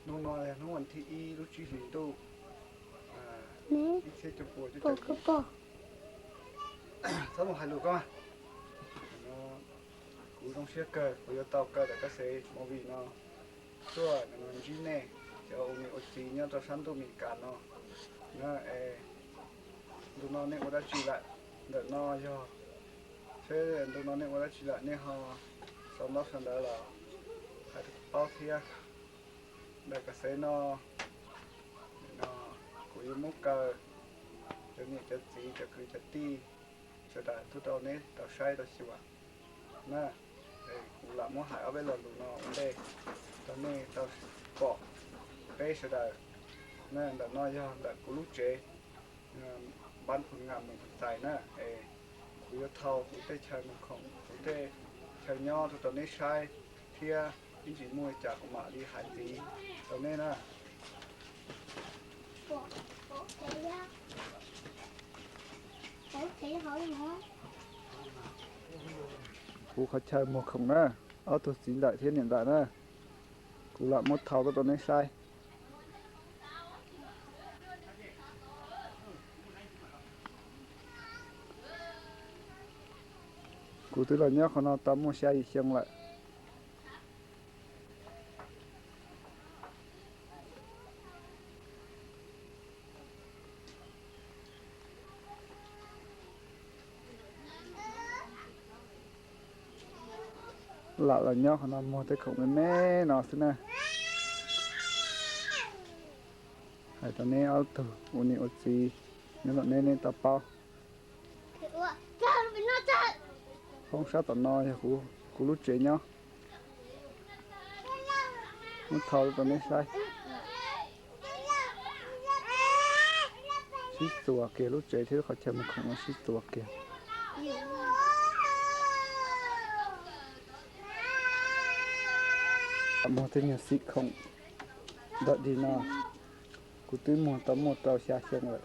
Hnub no yog hnub vas thib ib lub tsib hlis ntuj, ib txhiab cuaj pua cuaj caum ib. Txhob mus hais lus koj. Kuv zoo siab kawg kuv yuav tau kaw daim kab xev movie no tuaj ntsib nej cov ua niam ua txiv nyob rau sab ntuj Mes Kas no na. Es ntu no nej ua dab tsi lawm? Ntawm no yog, seb ntu no nej ua dab tsi lawm nej ho sau ntaub sau ntawv los hais rau kuv paub thiab. Daim kab xev no, no kuv yuav muab kaw cov niam cov txiv cov kwv cov tij sawv daws tuaj rau neb tau saib tau xyuas na. Kuv lam muab hais ob peb lo lus no ua ntej rau nej tau pom peb sawv daws na. Ntawm no yog ntawm kuv lub tsev npab Phoos Ngam Moos Phoos Xais na. Es kuv yuav thau kuv tej chaw mus khoom kuv tej chaw nyob rau rau neb saib thiab ib ntsis muaj li cas kuv mam li hais ntxiv rau nej na. Kuv qhov chaw muag khoom na, ob tug txiv ntxawm thiab niam ntxawm na, kuv lam muab thau tuaj rau neb saib. Kuv twb los nyob qhov no tau muaj xya yim xyoo lawm. Lam los nyob qhov no muag tej khoom me me no xwb na. Hais rau neb ob tug ua niam ua txiv nyob tom neb, neb tau paub. Hoob sab tom no yog kuv lub tsev nyob. Muab thau rau neb saib. Sib txuas kiag lub tsev thiab lub qhov chaw mus khoom no sib txuas kiag. Muag tej nyuag xim khoom ntawm dig no, kuv twb muag tau muaj rau xya xyoo lawm.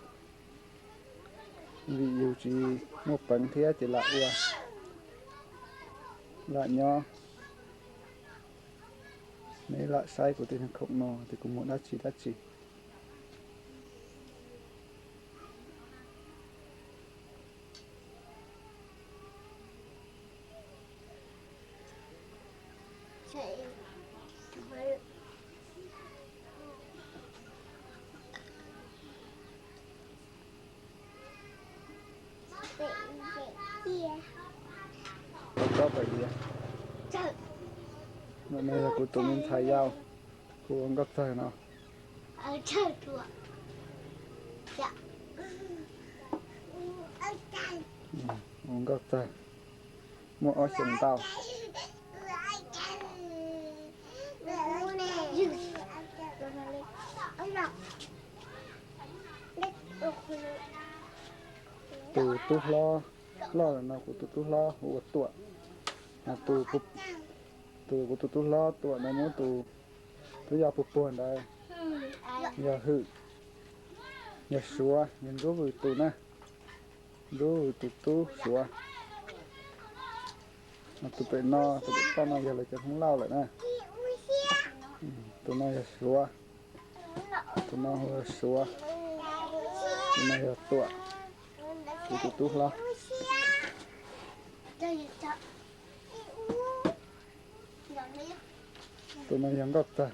Vim yus tsis muaj peev thiab ces lam ua, lam nyob. Neb lam saib kuv tej nyuag khoom no tias kuv muag dab tsi dab tsi. Tsob pam diav. Ntawm no yog kuv tus me ntxhais yau, kuv ua nkauj txawg no. Ua nkauj txawg, muaj ob xyoos ntau. Tus tub hlob loj no kuv tus tub hlob hu ua Tuam. Tus, tus kuv tus tub hlob Tuam no muab tus tub yau puag puag ntawd yog Hwm, yog Suav, yog Nruab Vwm tus na. Nruab Vwm tus tub Suav. Tus pem no, tus pem toj no yog lawv cov Hmoob Lauj lawm na. Tus no yog Suav, tus no hu ua Suav, tus no yog Tuam, kuv tus tub hlob. Tus no yog nkauj txawg.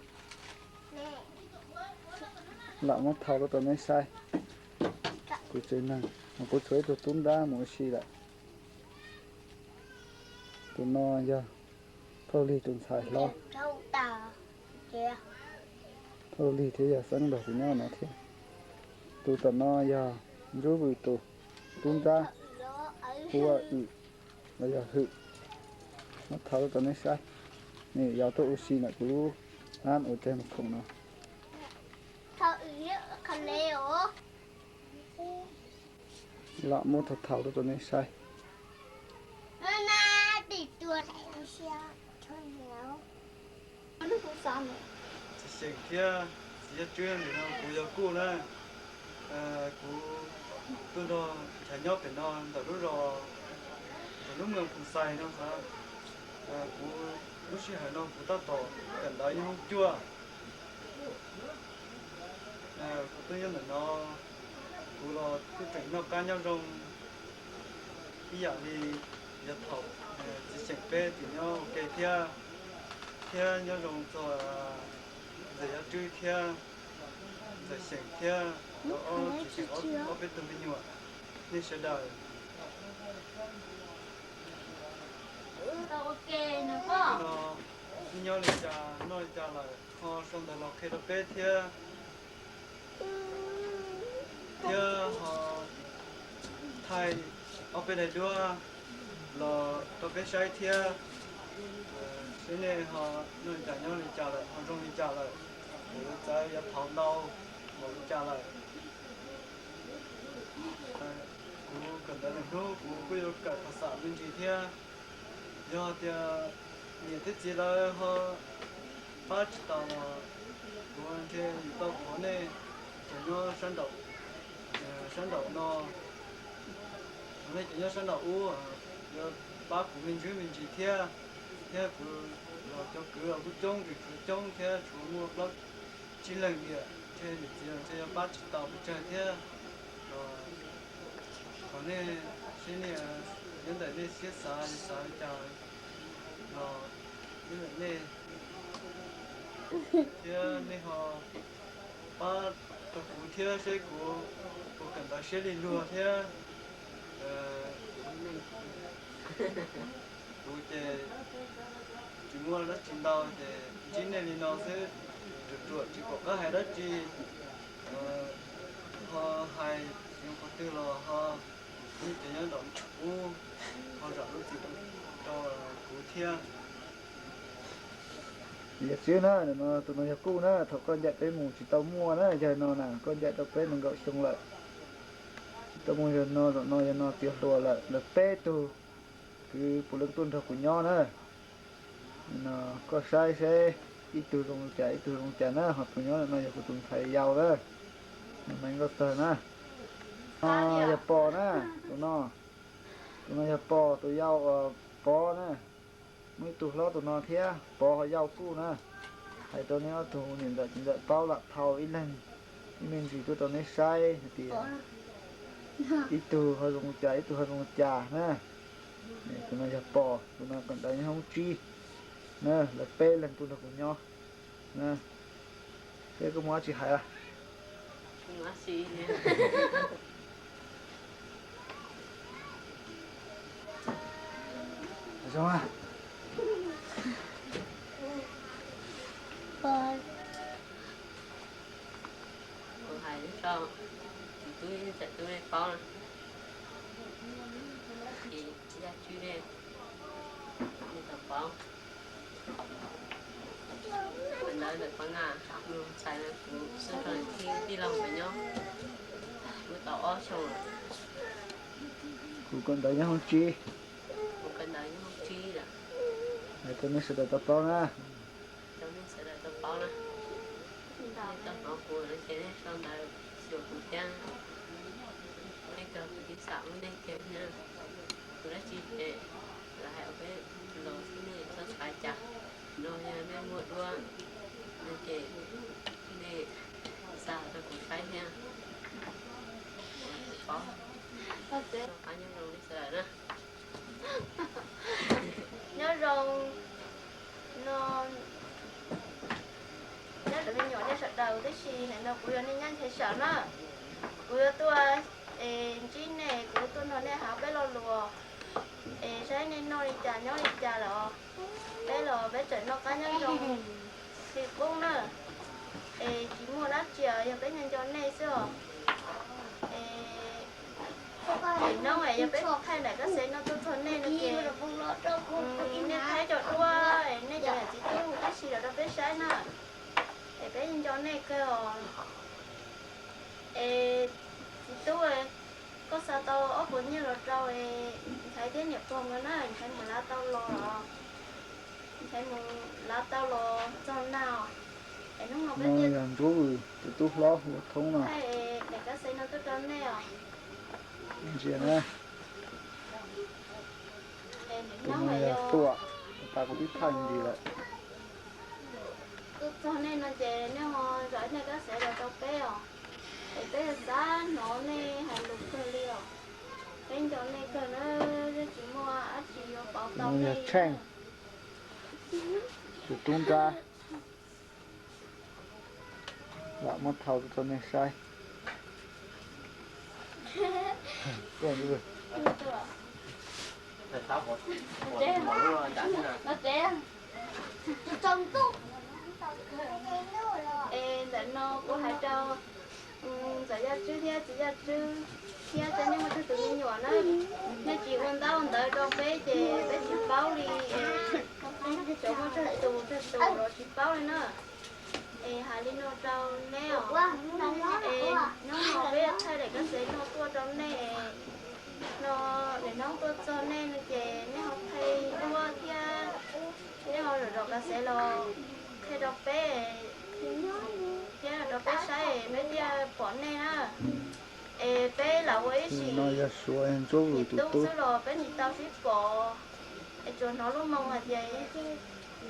Lam muab thau rau rau neb saib. Kuv tsev neeg, kuv tshuav ib tug tub nrab mus ua si lawm. Tus no yog Phauj Lig tus ntxhais hlob. Phauj Lig thiab yog Xeeb Nraug tus nyob no thiab. Tus tom no yog Nruab Vwm tus tub nrab, hu ua Wm los yog Hwm. Muab thau rau rau neb saib. Nws yau tuaj ua si ntawm kuv lub hab ua teg mus khoom no. Lam muab thau thau rau rau neb saib. Txiv Xyeem thiab txiv Yaj Tswb, nim no kuv yog Kuj na. Kuv tuaj nrog chav nyob pem no ntawm lub zos, ntawm lub moos Phoos Xais no xav. Kuv lub sij hawm no kuv tab tom kawm ntawv nyob hoob cuaj. Kuv twb nyob ntawm no, kuv los kuj tseem noj qab nyob zoo ib yam li yav thaum txiv xyeem peb tseem nyob ua ke thiab, thiab nyob zoo txog ntxawm Yob Tswb thiab ntxawm Xyeem thiab ob txiv xyeem ob peb tug me nyuam, nej sawv daws. No, nyob li cas noj li cas lawm ho sau ntawv los qhia rau peb thiab, thiab ho thaij ob peb daim duab los rau peb saib thiab, seb nej ho noj li cas nyob li cas lawm ho zoo li cas lawm, yuav txawv yuav thaum ntau npaum li cas lawm. Kuv kawm ntawv lwm hnub kuv kuj yuav kawm phas xam me ntsis thiab. Yog tias niam thiab txiv lawv ho pab tsis tau los kuv nrhiav yuav tau qhov nej cov nyob sab nraum, sab nraum no, nej cov nyob sab nraum ub yuav pab kuv me ntsis me ntsis thiab, thiab kuv los cov kwv los kuj coob, tseem tshuav coob thiab, tshuav muaj plaub tsib leeg tiam, ntshe niam txiv ntshe yuav pab tsis tau pes tsawg thiab. Los thov nej seb nej nyob ntawm nej siab xav li xav li cas los nyob ntawm nej, thiab nej ho pab rau kuv thiab seb kuv puas kawm ntawv siab li luag thiab. Kuv ces tsis muaj dab tsi ntau ces ntsib nej li no xwb, ruam ruam tsis pom qab hais dab tsi, ho hais tsis zoo qhov twg los ho nej cov nyob nraum ub ho zam lub txim rau kuv thiab. Yawm txiv na, tus no yog Kuj na, thaum koj ncaim peb mus tsis tau muaj na, yawg no na koj ncaim rau peb nees nkaum xyoo lawm. Tsis tau muaj yawg no, zaum no yawg no txiv hluas lawm, lawv peb tug kwv puav leej tuaj nrog kuv nyob na. No koj saib seb ib tug zoo li cas ib tug zoo li cas na, ho tus nyob no yog kuv tus ntxhais yau na, nws me nkauj tawg na. No yog Pos na, tus no, tus no yog Pos, tus yau Pov na. Muaj ib tug hlob tus no thiab, Pov ho yau Kuj na. Hais rau nej ob tug niam ntxawm txiv ntxawm paub lam thau ib leeg ib me ntsis tuaj rau neb saib hais tias ib tug ho zoo li cas ib tug ho zoo li cas na. Tus no yog Pos, tus no kawm ntawv nyob hoob tsib na, lawv peb leeg tuaj nrog kuv nyob na. Peb koj muaj dab tsi hais a? Kuv hais rau txiv tub ntxawm tub nej paub na, ces Yaj Tswb nej tau paub. Kuv ntawd ntawm Pov Naj, tus ntxhais ntawd kuv xub rau tij laug ntawd nyob, kuv tau ob xyoo lawm. Kuv kawm ntawv nyob hoob tsib. Kuv kawm ntawv nyob hoob tsib lawm. Hais rau nej sawv daws tau paub na. Rau nej sawv daws tau paub na. Nej tau hnov kuv lawm ces nej sau ntawv xyuas kuv thiab. Nej kawg kuv tib xam lub neej kiag thiab. Kuv dab tsi ces lawv hais ua peb los xwb, nej txhob xav cas. No yog nej muaj duab no ces nej xa rau kuv saib thiab. Kuv paub. Noj qab nyob zoo nej sawv daws na. Nyob zoo no, nyob zoo me nyuam nej sawv daws, tab sis nim no kuv yog nej nyab Nchaiv Sawm na. Kuv yuav tuaj es ntsib nej, kuv yuav tuaj nrog nej hais peb lo lus es saib nej noj li cas nyob li cas lawm. Peb los peb tseem noj qab nyob zoo li qub na. Es tsis muaj dab tsi os, yog peb nco nco nej xwb os. Es nim no es yog peb thaij daim kab xev no tuaj txog nej no ces nej thaij cov duab es nej cov niam txiv tub tab sis los rau peb saib na. Es peb nco nej kawg os. Es txiv tub, koj xa tau ob puas nyiaj los rau Nchaiv thiab niam pog nkawd na, Nchaiv mus lav tau los los, Nchaiv mus lav tau los txog na. Es hnub no peb, no yog Ntsuab Vwm tus tub hlob hu ua Thoob no. Daim kab xev no tuaj rau nej os. Ntsia na. Tus no yog Tuam, tus tas kuv twb thaij ntsis lawm. Tuaj txog nej no ces nej ho zam ib daim kab xev los rau peb os. Es peb xav hnov nej hais lus kawg li os. Peb nco nej kawg na, yeej tsis muaj dab tsi yuav pauv tau nej li na. Tus tub nrab, lam muab thau rau nej saib. Es ntawm no kuv hais rau ntxawm Yaj Tswb thiab txiv Yaj Tswb thiab tej nej muaj tsawg tus me nyuam na, nej tsis ua ntaub ua ntawv rau peb ces peb tsis paub li. Cov muaj tsawg tus tsawg tus los tsis paub li na. Es hais li no rau nej os, es hnub no peb thaij daim kab xev no tuaj rau nej, no daim hnub tuaj txog nej no ces nej ho thaij duab thiab nej ho zom zaws kab xev los qhia rau peb thiab rau peb saib peb thiaj pom nej na. Es peb lam ua ib sim niam tub xwb los peb tsis tau sib pom, es tsuas hnov lub moo hais tias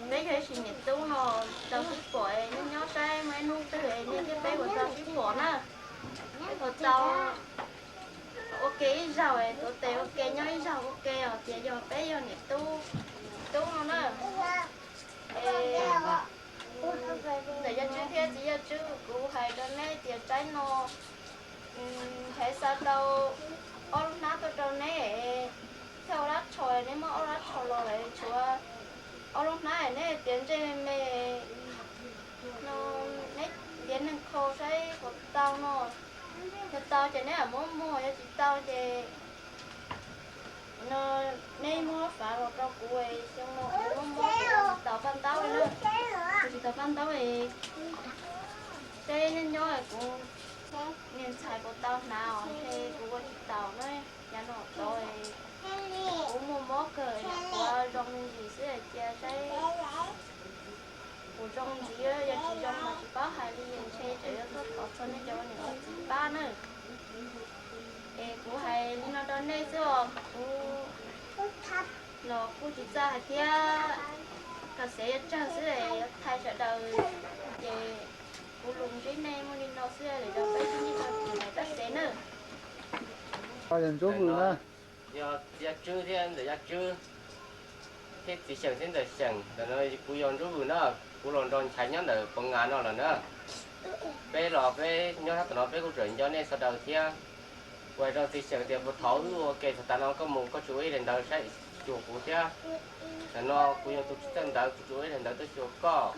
peb yog ib sim niam tub no tau sib pom, es nej nyob saib muaj ib hnub twg nej thiab peb puas tau sib pom na. Peb puas tau ua ke ib zaug, tuav tes ua ke nyob ib zaug ua ke os, tias yog peb yog niam tub, tub no na. Es ntxawm Yaj Tswb thiab txiv Yaj Tswb, kuv hais rau neb tias tsaib no nrhiav xa tau ob lub hnab tuaj rau neb, thiaj ua dab tsho, neb muab ob lub dab tsho los lawm tshuav ob lub hnab, neb tiav ntsej me me no, neb tiav neeg kho saib puas tau no. Yog tau ces neb mam muab muag, yog tsis tau ces no neb muab fav los rau kuv, xyoo no kuv muab mob kuv tsis tau paj ntaub li na. Kuv tsis tau paj ntaub, seb nyob nyob kuv niag ntxhais puas tau hnav os, ntshe kuv ua tsis taus na. Yav no tod kuv muaj mob kawg, kuv zoo me ntsis xwb cia saib kuv zoo ntxiv, yog tsis zoo mas tsis paub hais li, ntshe tseem yuav tuaj thov txog nej cov ua niam ua txiv pab na. Es kuv hais li no rau nej xwb os, kuv los kuj tsis txawj hais thiab, kab xev yuav tsawg xwb yuav thaij sawv daws, ces kuv lus ntsib nej muaj li no xwb, lwm zaus peb sib ntsib dua tim daim kab xev nawb. Yog Ntsuab Vwm na. Yog txiv Yaj Tswb thiab ntxawm Yaj Tswb thiab txiv Xyeem thiab ntxawm Xyeem, ntawm no kuv yog Ntsuab Vwm na, kuv los nrog Nchaiv nyob ntawm Pov Ngas no lawm na. Peb los peb nyob sab tom no peb kuj tseem nco nej sawv daws thiab. Kuv hais rau txiv Xyeem tias puas thov wb ua ke txog tas no koj mus koj tsuas ua ib daim ntawv saib xyuas kuv thiab. Ntawm no kuv yog tus tsis txawj ntawv, kuv tsuas ua ib daim ntawv tuaj xyuas koj.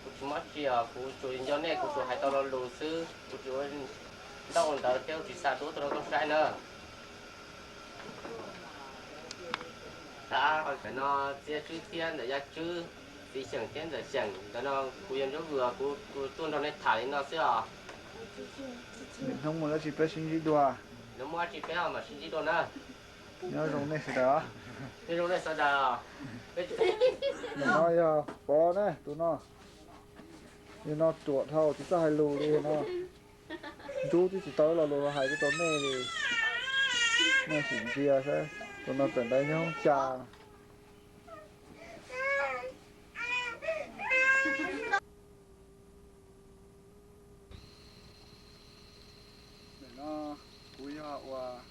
Kuv tsis muaj dab tsi os, kuv tsuas nco nej, kuv tsuas hais tau lo lus xwb, kuv tsuas ua ntaub ua ntawv thiab kuv tsis xa duab tuaj rau koj saib na. Ntawm no txiv Yaj Tswb thiab ntxawm Yaj Tswb, txiv Xyeem thiab ntxawm Xyeem, ntawm no kuv yog Ntsuab Vwm, kuv tuaj nrog nej tham li no xwb os. Lwm hnub muaj dab tsi peb sib ntsib dua. Lwm hnub muaj dab tsi peb mam sib ntsib dua na. Nyob zoo nej sawv daws. Nyob zoo nej sawv daws. No yog Pov na, tus no. Yog no ruam dhau tsis txawj hais lus li no. Ntsub twb tsis tau lo lus hais tuaj rau nej li. Nej sim ntsia saib, tus no tawm ntawv nyob hoob cas. Ntawm no kuv yog uas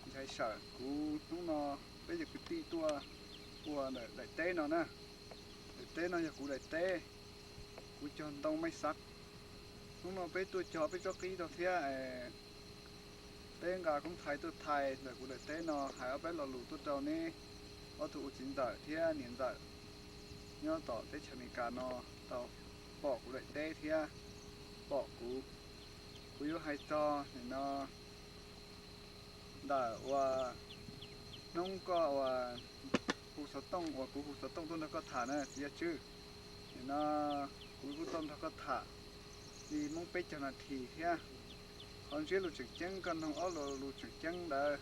Nchaiv Sawm, kuv hnub no peb cov kwv tij tuaj ua ntawm daim teb no na. Daim teb no yog kuv daim teb, kuv cog ntoo mej xav. Hnub no peb tuaj cog peb tsob qib rau thiab, peb nqa koob txhais tuaj thaij ntawm kuv daim teb no hais ob peb lo lus tuaj rau neb ob tug ua txiv ntxawm thiab niam ntxawm nyob tom teb chaws Amelikas no tau pom kuv daim teb thiab pom kuv. Kuv yuav hais txog nim no ntawm uas hnub koj uas hu xov tooj uas kuv hu xov tooj tuaj nrog koj tham na txiv Yaj Tswb. Nim no kuv kuj tuaj nrog koj tham li Hmoob peb caug nas this thiab. Qhov ntsiab lus tseem ceeb koj noog ob lo lus tseem ceeb ntawd.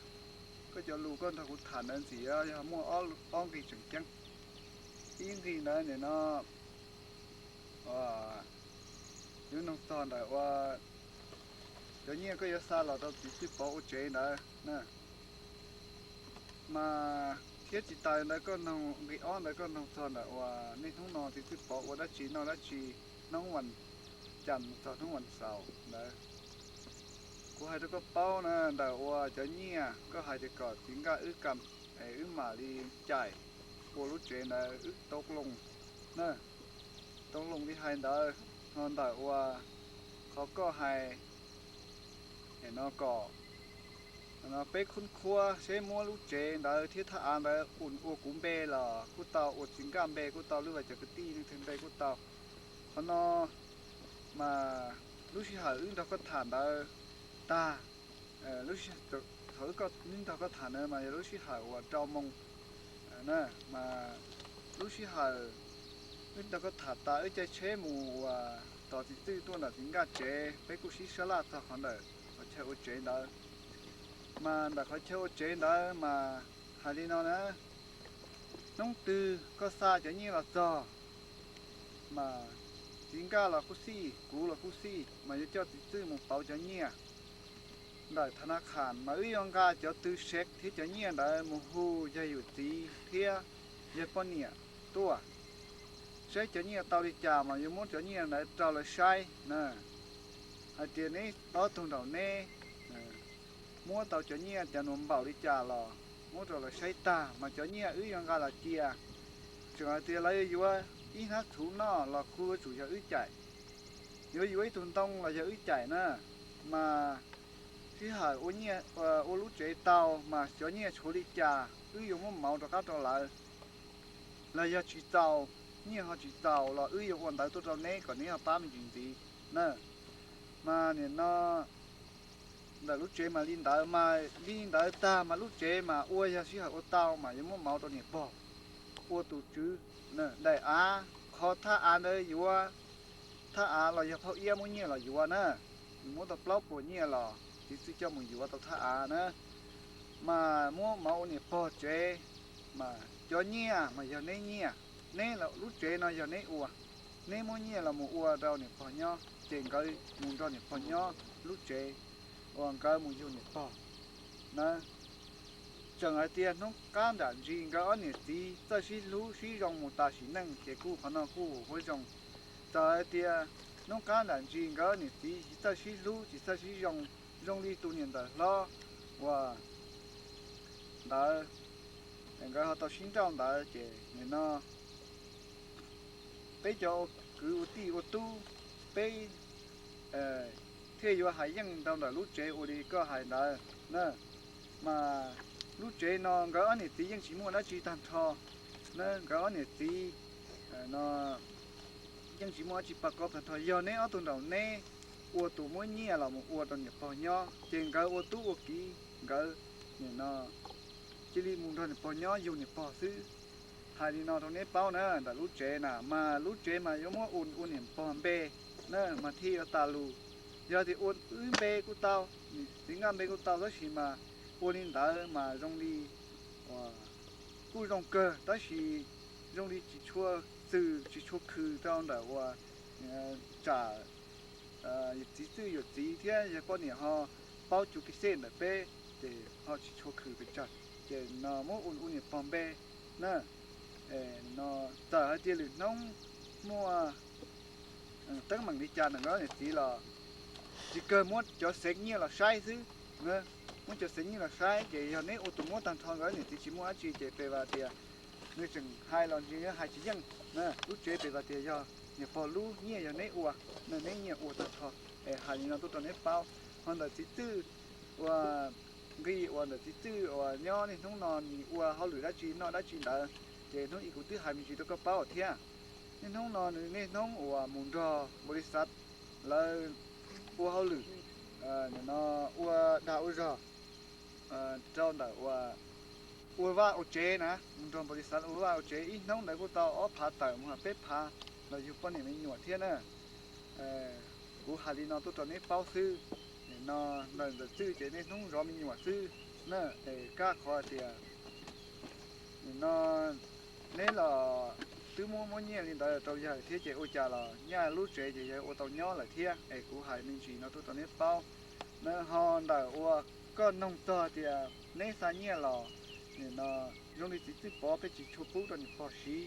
Koj cov lus koj nrog kuv tham ntawd ntxim yog muaj ob nqi tseem ceeb. Ib nqi ntawd nim no yuav noog txog ntawm uas cov nyiaj koj yuav xa los rau txiv Txwj Pov ua tsev ntawd na. Mas thiab tsis tas ntawd koj noog nqi ob ntawd koj noog txog ntawm uas nej hnub no txiv Txwj Pov ua dab tsi noj dab tsi hnub vas cas txog hnub vas xaum ntawd. Kuv hais rau koj paub na, ntawm uas cov nyiaj koj hais tias kom txiv Nkaj wb kam, wb mam li cais ua lub tsev ntawd wb tau loo na, tau loo li hais ntawd, ho ntawm uas qhov koj hais no kom peb khub khuab seb muab lub tsev ntawd thiab thaj av ntawd ua kuv npe los kuj tau, ua txiv Nkaj npe kuj tau, lub vaj cov kwv tij neej tsa npe kuj tau. Qhov no mas lub sij hawm wb nrog koj tham ntawd tag, thaum wb nrog koj tham ntawd mas yog lub sij hawm uas rau moos na, mas lub sij hawm wb nrog koj tham tas wb caij tsheb mus uas tos txiv Txwj tuaj ntawm txiv Nkaj tsev, peb kuj sib sab laj txog qhov ntawm qhov chaw ua tsev ntawd. Mas ntawm qhov chaw ua tsev ntawd mas hais li no na, hnub twg koj xa cov nyiaj los txog mas txiv Nkaj los kuj xij, kuv los kuj xij, mas yuav coj txiv Txwj mus pauv cov nyiaj ntawm thav na kham, mas wb yuav nqa cov tw sev thiab cov nyiaj ntawd mus hu yog yus txiv thiab yog poj niam tuaj, saib cov nyiaj tau li cas mas yuav muab cov nyiaj ntawd rau lawv saib na, hais tias neb ob tug nraum neb muab tau cov nyiaj cov nus npaum li cas los muab rau lawv saib tag, mas cov nyiaj wb yuav nqa los cia. Tseem hais tias lawv yuav yuav ib hnab txhuv noj los kuj yuav tsum yog wb cais, yuav yuav ib tug ntoo los yog wb cais na, mas sij hawm ua lub tsev tau mas cov nyiaj tshuav li cas wb yuav muab mauv rov qab rau lawv, los yog tsis txaus, nyiaj ho tsis txaus los wb yuav ua ntawv tuaj rau neb kom neb ho pab me ntsis ntxiv na. Mas nim no ntawm lub tsev mas li ntawd, mas li ntawd tag mas lub tsev mas ua yog sij hawm ua tau mas yuav muab mauv rau niam pog ua tus tswv daim av. Qhov thaj av ntawd yuav, thaj av los yog phauj Iab muab nyiaj los yuav na, nws muab tau plaub puas nyiaj los txiv Txwj coj mus yuav tau thaj av na, mas muab mauv ua niam pog tsev, mas cov nyiaj mas yog neb nyiaj, neb lub tsev no yog neb ua, neb muab nyiaj los mus ua rau niam pog nyob ces nkawd mus nrog niam pog nyob lub tsev uas nkawd mus yug niam pog na. Tseem hais tias hnub qab nram ntsis nkawd ob niam txiv txawj sib hlub sib zoo mus tas sim neej ces kuj qhov no kuj huab zoo. Txawm hais tias hnub qab nram ntsis nkawd ob niam txiv tsis txawj sib hlub tsis txawj sib zoo, zoo li tus niam ntxawm hlob uas ntawd nkawd ho tau sib nrauj ntawd ces nim no peb cov ua kwv ua tij ua tub, peb thiaj yuav hais yeej rau ntawm lub tsev ua li koj hais ntawd na. Mas lub tsev no nkawd ob niam txiv yeej tsis muaj dab tsi tag nrho na, nkawd ob niam txiv no yeej tsis muaj dab tsi pab kov tag nrho, yog neb ob tug nraum neb ua tus muab nyiaj los mus ua rau niam pog nyob ces nkawd ua tub ua kiv nkawd nim no cia li mus nrog niam pog nyob yug niam pog xwb. Hais li no rau neb paub na, ntawm lub tsev na mas lub tsev mas yuav muab ua niam pog npe na mas thiaj yuav tas lus. Yog tias ua wb npe kuj tau, txiv Nkaj npe kuj tau, tab sis mas ua li ntawd mas zoo li kuj zoo kawg tab sis zoo li tsis tshua xwm tsis tshua khwm rau ntawm uas tsam txiv Txwj yuam txiv thiab yog poj niam ho paub cuv kev xej ntawm peb ces ho tsis tshua khwm pes tsawg. Ces no muab ua niam pog npe na, no txawm hais tias lwm hnub muaj teeb meem li cas ntawm nkawd niam txiv los tsis kawg muab cov xeev nyiaj los saib xwb. Muab cov xeev nyiaj los saib ces yog neb ua tus muab tag nrho nkawd niam txiv tsis muaj dab tsi ces pes vas tias nws tseem hais los nws hais tsis yeej. Lub tsev pes vas tias yog niam pog lub, nyiaj yog neb ua, neb nyiaj ua tag nrho. Es hais li no tuaj rau neb paub. Ho ntawm txiv Txwj uas nqi uas ntawm txiv Txwj uas nyob niaj hnub no nws ua hauj lwm dab tsi noj dab tsi ntawd ces hnub ib kuv twb hais me ntsis rau koj paub thiab. Niaj hnub no nws niaj hnub uas mus nrog npaum li xav lawv ua hauj lwm, no ua dag ua zog rau ntawm uas ua vaj ua tsev na, mus nrog npaum li xav ua vaj ua tsev ib hnub ntawd kuj tau ob phav tawm mus peb phav los yug poj niam me nyuam thiab na. Kuv hais li no tuaj rau neb paub xwb. Nim no ntawm ntawm Txwj ces niaj hnub zov me nyuam xwb na. Es kab qhov tias nim no neb los twb muab muab nyiaj li ntawd rau yawg thiab ces ua cas los nyaj lub tsev ces yawg ua tau nyob lawm thiab. Es kuv hais me ntsis no tuaj rau neb paub na. Ho ntawm uas koj noog txog tias neb xa nyiaj los nim no zoo li txiv Txwj Pov pheej tsis tshua pub rau niam pog siv.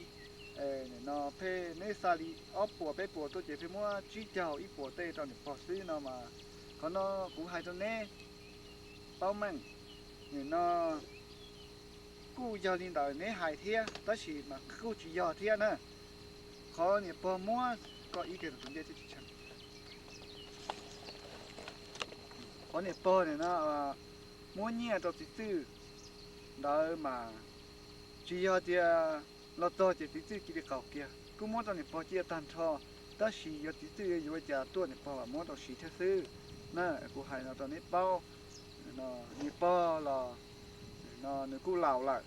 Nim no pheej neb xa li ob puas peb puas tuaj ces pheej muab tsib caug ib puas tej rau niam pog xwb no mas Qhov no kuv hais rau neb paub meej, nim no kuj yog li ntawd neb hais thiab, tab sis mas kuj tsis yog thiab na. Qhov niam pog muab, koj ib ke tus ncej thiab tsis tsheej. Qhov niam pog nim no muab nyiaj rau txiv txwj ntawd mas tsis yog tias los txog ces txiv txwj cia li qaug kiag, kuj muab rau niam pog ciaj tag nrho, tab sis yog txiv txwj yuav cas tuaj niam pog muab rau siv thiab xwb na. Kuv hais no rau neb paub, niam pog los nws kuj laus lawm,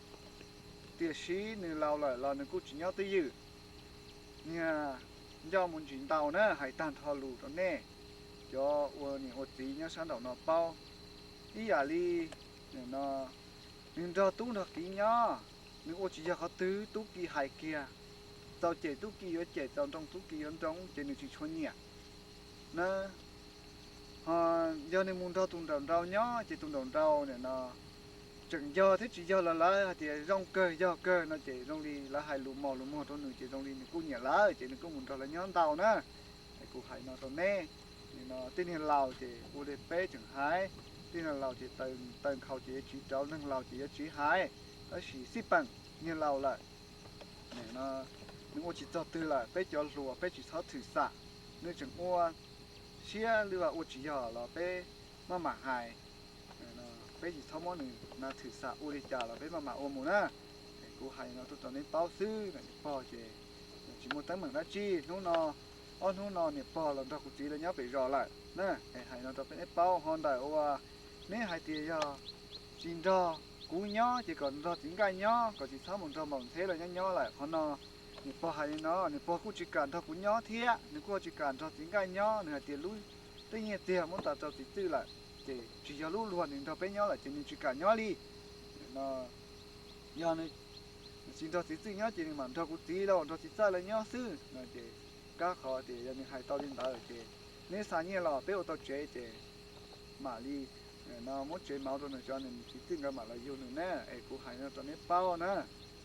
tiam sis nws laus lawm los nws kuj tsis nyob twj ywm. Niag ncauj mus ntsis ntau na, hais tag nrho lus rau nej cov ua niam ua txiv nyob sab nraum no paub. Ib yam li no, nws nrog tub nrog kiv nyob, nws ua tsis yog qhov twg tub ki hais kiag, txaus cem tub ki yuav cem, txaus nroo tub ki yuav nroo, ces nws tsis tshua nyiam na. Ho yog nws mus nrog tus nraum nraud nyob ces tus nraum nraud nim no tseem yog thiab tsis yog los lawv hais tias zoo kawg yog kawg no ces zoo li lawv hais lus mos lus muag rau nws ces zoo li nws kuj nyiam lawv ces nws kuj mus nrog lawv nyob ntau na. Kuv hais no rau neb, nim no tej niag laus ces ua li peb tseem hais, tej niag laus ces taw nkhaus ces yuav tsiv rauv, neeg laus ces yuav tsiv hais, tab sis xij peem niag laus lawm, nws ua tsis txog twg lawm, peb cov hluas peb tsis txhob thwm xam. Nws tseem ua siab li ua tsis yog los peb maj mam hais, peb tsis txhob muab nws na thwm xam, ua li cas los peb maj mam ua mus na. Kuv hais no tuaj rau neb paub xwb, niam pog ces tsis muaj teeb meem dab tsi. Hnub no, ob hnub no niam pog los nrog kuv txiv lawv nyob pem zos lawm na. Hais no rau peb neb paub, ho ntawm uas neb hais tias yog tsis nrog kuv nyob ces kom nrog txiv Nkaj nyob, kom tsis txhob mus nrog Npaum Ntxheb lawv nyob nyob lawm. Qhov no niam pog hais li no, niam pog kuj tsis kam nrog kuv nyob thiab, nws kuj tsis kam nrog txiv Nkaj nyob, nws hais tias lub tej nyiaj txiag muab tas rau txiv txwj lawm, ces tsis yog lub luag nws nrog peb nyob lawm ces nws tsis kam nyob li. No yog nws tsis nrog txiv txwj nyob ces nws mam nrog kuv txiv los nrog txiv txawj lawv nyob xwb no ces, kab qhov tias yog nws hais tau li ntawd ces neb xa nyiaj los peb ua tau tsev ces mam li no muab tsev mauv rau nws, cov nws txiv txwj nkawd mam los yug nws na. Es kuv hais no rau neb paub na.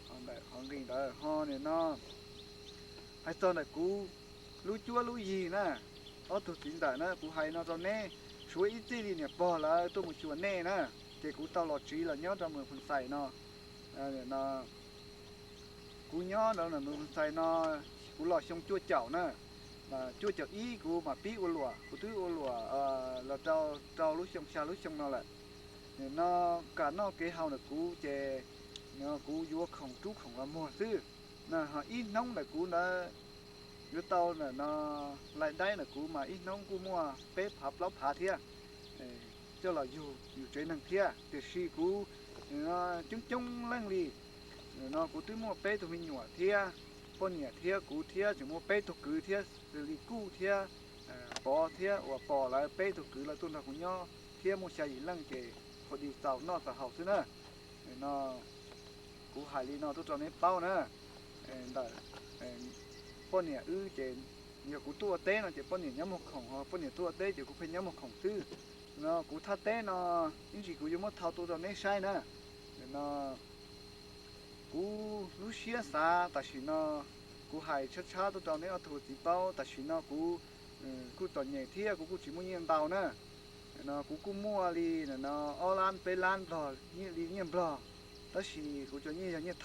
Ho ntawm qhov nqi ntawd ho nim no hais txog ntawm kuv lub cuab lub yig na, ob tug txiv ntawm na, kuv hais no rau neb, suav ib txij li niam pog lawv tuaj mus xyuas nej na, ces kuv tau los tsiv los nyob rau mus Phus Xais no. Kuv nyob rau mus Phus Xais no, kuv los xyoo cuaj caum na, cuaj caum ib kuv mam pib ua luam, kuv twb ua luam los rau rau lub xyoo xya lub xyoo no lawm. Nim no kam noj kev haus ntawm kuv ces kuv yuav khoom rub khoom los muag xwb. Ho ib hnub ntawm kuv ntawd yuav tau ntawm no lais daib ntawm kuv mas ib hnub kuj muaj peb phav plaub phav thiab, coj los yug yus tsev neeg thiab. Tiam sis kuv coob coob leej li, no kuv twb muaj peb tug me nyuam thiab, poj niam thiab kuv thiab tseem muaj peb tug kwv thiab, xws li Kuj thiab Pov thiab uas Pom lawv peb tug kwv lawv tuaj nrog kuv nyob thiab muaj xya yim leej ces qhuav di txaus noj txaus haus xwb na. No kuv hais li no tuaj rau neb paub na. Ntawm poj niam wb ces yog kuv tuaj ua teb no ces poj niam nyob muag khoom, ho poj niam tuaj ua teb ces kuv pheej nyob muag khoom xwb. No kuv thaj teb no ib ntsis kuv yuav muab thau tuaj rau neb saib na. No kuv lub siab xav tam sim no kuv hais tshab tshab tuaj rau neb ob tug txiv paub, tam sim no kuv kuj txom nyem thiab kuv kuj tsis muaj nyiaj ntau na. No kuv kuj muaj li no ob lab peb lab nplog li nyiaj nplog, tab sis kuv cov nyiaj yog nyiaj